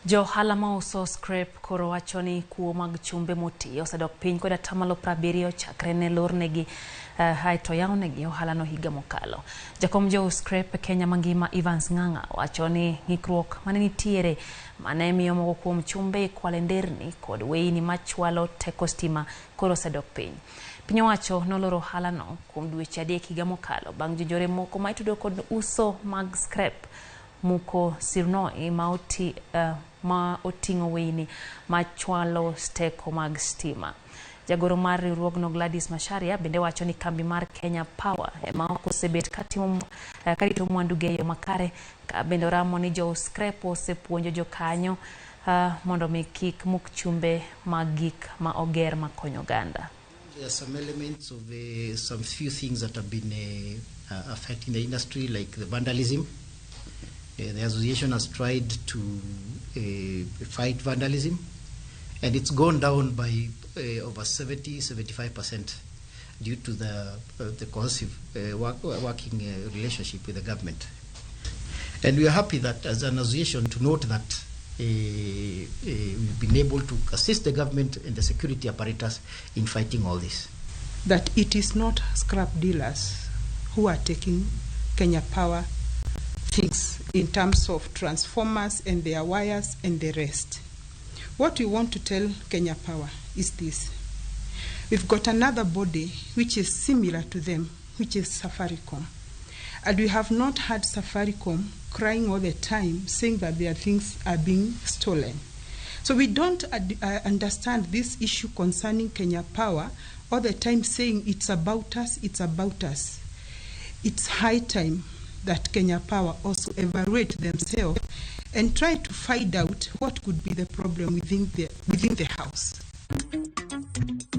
Jo ohala mauso scrap koro wacho ni kuo mag chumbe moti osedok piny kod atamalo 70 chakre ne lornegi aeto yawnegi ohalano higa mokalo. Jakom jous scrap e Kenya mangima Evans Ng'ang'a wacho ni ng'ikruok mane nitiere mane miyo moko kuom chumbe ikwalo e nderni kod weyni machwalo teko stima koro osedok piny. Piny owacho noloro ohalano kuom dweche 3 higa mokalo bang' jonjore moko ma itudo kod uso mag scrap muko sirnoi ma oting'o weyni machwalo teko mag stima. Jagoro mar riwruogno Gladys Macharia bende wacho ni kambi mar Kenya Power ema ok osebet karito mwandu gi e yo makare, ka bende oramo ni jous scrap osepuonjo jokanyo mondo mi kik muk chumbe mag gik ma oger makonyo oganda. There are some elements of some few things that have been affecting the industry, like the vandalism. The association has tried to fight vandalism, and it's gone down by over 70-75% due to the cohesive working relationship with the government. And we are happy that as an association to note that we've been able to assist the government and the security apparatus in fighting all this. That it is not scrap dealers who are taking Kenya Power things in terms of transformers and their wires and the rest. What we want to tell Kenya Power is this. We've got another body which is similar to them, which is Safaricom. And we have not had Safaricom crying all the time, saying that their things are being stolen. So we don't understand this issue concerning Kenya Power all the time saying it's about us, it's about us. It's high time that Kenya Power also evaluate themselves and try to find out what could be the problem within the house.